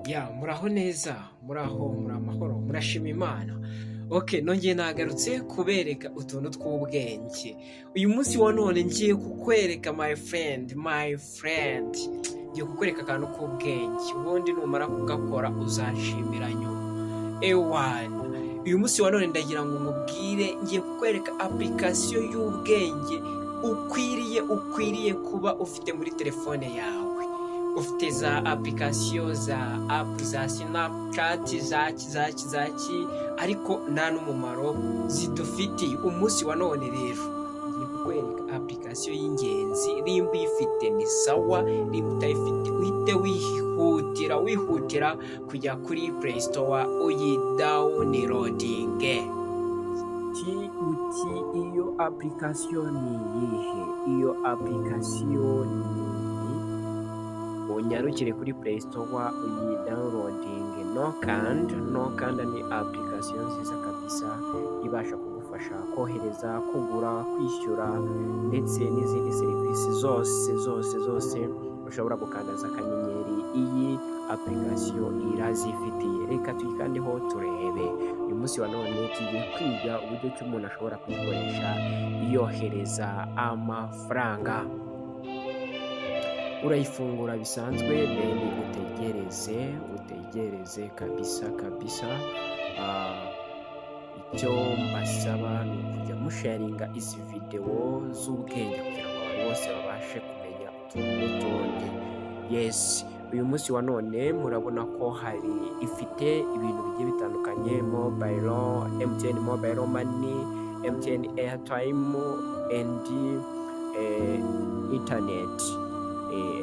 Ya, muraho neza, muraho, muri amahoro, murashima Imana. Okay, nongeye nagarutse kubereka utuntu tw'ubwenge. Uyu munsi wa none ngiye kukwereka, my friend, my friend, ngiye kukwereka akantu k'ubwenge. Ubundi numara kugakora uzanshimira nyuma. Ewana, uyu munsi wa none ndagira ngo nkubwire, ngiye kukwereka application y'ubwenge ukwiriye kuba ufite muri telefone yawe. Ufite za application, za app, za Snapchat, zaki zaki zaki, ariko nta n'umumaro zidufitiye. Umunsi wa none rero ngiye kukwereka application y'ingenzi. Nimba uyifite ni sawa, nimba utayifite uhite wihutira kujya kuri Play Store uyidownloadinge. Uti iyo application ni iyihe? Iyo application ni iyi. Unyarukire kuri Play Store uyidownloadinge, NoCand. NoCand ni application nziza kabisa, ibasha kugufasha kohereza, kugura, kwishyura ndetse n'izindi serivisi zose zose zose ushobora gukandaza akanyenyeri. Iyi application irazifitiye. Reka tuyikandeho turebe. Uyu munsi wa none tugiye kwiga uburyo ki umuntu ashobora kuyikoresha yohereza amafaranga. Urayifungura bisanzwe, then utegereze kabisa kabisa. Icyo mbasaba ni ukujya musharinga izi videwo z'ubwenge kugira ngo abantu bose babashe kumenya utuntu n'utundi. Yes, uyu munsi wa none murabona ko hari ifite ibintu bigiye bitandukanye: mobile, MTN Mobile Money, MTN airtime and internet,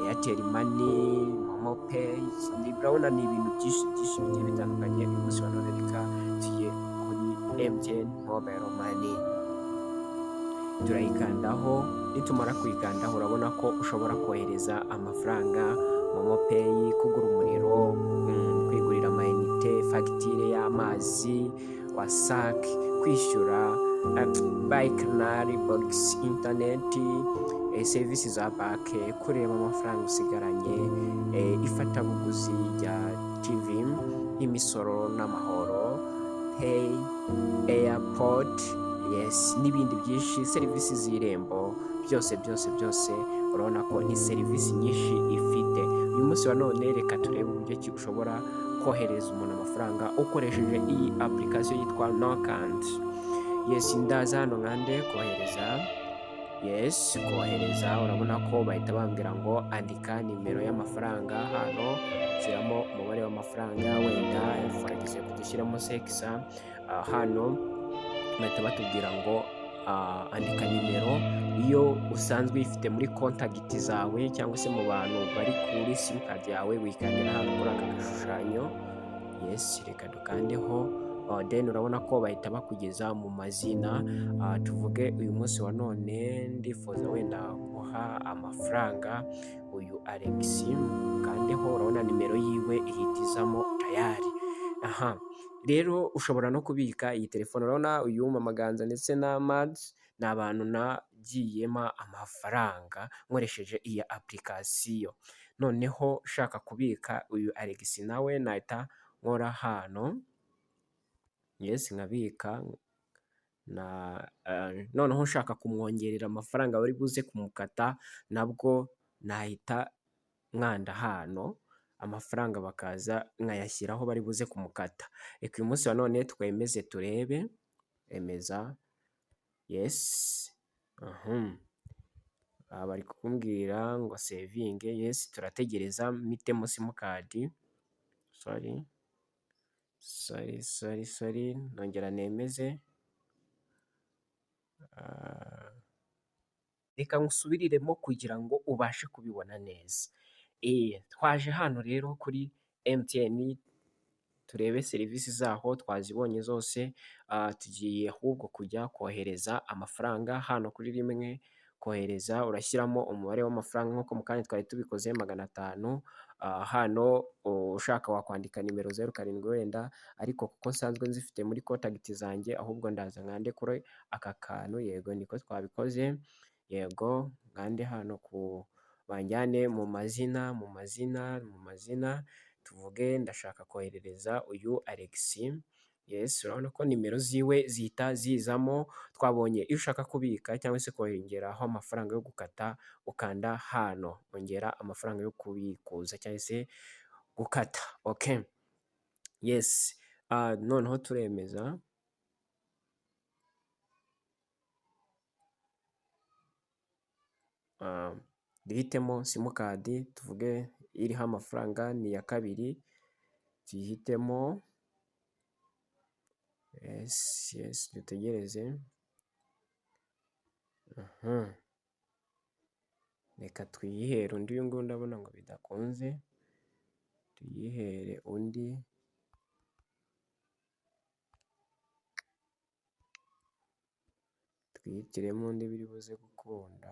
Airtel Money, MoMo Pay. Urabona ni ibintu byinshi byinshi bigiye bitandukanye. Uyu munsi wa none reka tujye kuri MTN Mobile Money. Turayikandaho. Nitumara kuyikandaho, urabona ko ushobora kohereza amafaranga, MoMo Pay, kugura umuriro, kwigurira amayinite, fagitire y'amazi, WASAC, kwishyura bayi Canal Box, interineti, serivisi za banki, kureba amafaranga usigaranye, ifatabuguzi rya TV, imisoro n'amahoro, pay airport, yes, n'ibindi byinshi, serivisi z'Irembo, byose byose byose. Urabona ko ni serivisi nyinshi ifite. Uyu munsi wa none reka turebe uburyo ki ushobora kohereza umuntu amafaranga ukoresheje iyi application yitwa NoCand. Yes, ndaza hano nkande kohereza. Yes, kohereza. Urabona ko bahita bambwira ngo andika nimero y'amafaranga hano, shyiramo umubare w'amafaranga, wenda for example dushyiramo 600. Hano bahita batubwira ngo andika nimero. Iyo usanzwe uyifite muri contact zawe cyangwa se mu bantu bari kuri simukadi yawe, wikandira hano kuri aka gashushanyo. Yes, reka dukandeho. Then urabona ko bahita bakugeza mu mazina. Tuvuge uyu munsi wa none ndifuza wenda guha amafaranga uyu Alex, kandeho. Urabona nimero yiwe ihita izamo tayari. Aha rero ushobora no kubika iyi telefone. Urabona uyu Mama Ganza ndetse na Madi ni abantu nagiyemo amafaranga nkoresheje iyi application. Noneho ushaka kubika uyu Alex nawe nahita nkora hano, yes, nkabika. Noneho ushaka kumwongerera amafaranga bari buze kumukata, nabwo nahita nkanda hano, amafaranga bakaza nkayashyiraho bari buze kumukata. Reka uyu munsi wa none twemeze turebe. Emeza. Yes, bari kukumbwira ngo savinge. Yes, turategereza mpitemo simukadi. Sorry, sorry, sorry, sorry, nongera nemeze. Reka nkusubiriremo kugira ngo ubashe kubibona neza. Twaje hano rero kuri MTN turebe serivisi zaho, twazibonye zose, tugiye ahubwo kujya kohereza amafaranga hano kuri rimwe, kohereza. Urashyiramo umubare w'amafaranga nk'uko mu kanya twari tubikoze, 500. Hano ushaka wakwandika nimero 07 wenda, ariko kuko nsanzwe nzifite muri contact zanjye, ahubwo ndaza nkande kuri aka kantu. Yego, niko twabikoze. Yego, nkande hano ku banjyane mu mazina, mu mazina, mu mazina. Tuvuge ndashaka koherereza uyu Alex, yes, urabona ko nimero ziwe zihita zizamo. Twabonye iyo ushaka kubika cyangwa se kongeraho amafaranga yo gukata, ukanda hano ongera amafaranga yo kubikuza cyangwa se gukata. Okay, yes, noneho turemeza. Duhitemo simukadi, tuvuge iriho amafaranga ni iya kabiri, tuyihitemo. Yes, yes, dutegereze. Reka twiyihere undi, uyu nguyu ndabona ngo bidakunze, tuyihere undi. Twihitiremo undi biri buze gukunda.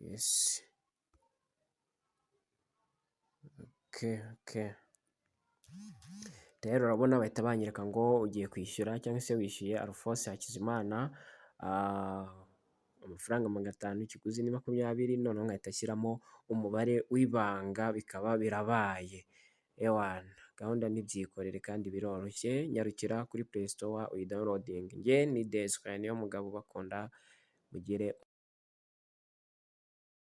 Yes. Okay, okay. Rero urabona bahita banyereka ngo ugiye kwishyura cyangwa se wishyuye Alphonse Hakizimana amafaranga 500, ikiguzi ni 20, noneho nkahita ashyiramo umubare w'ibanga bikaba birabaye. Ewana, gahunda ntibyikorere kandi biroroshye, nyarukira kuri Play Store uyidownloadinge. Njye ni Desire Niyomugabo ubakunda, mugire.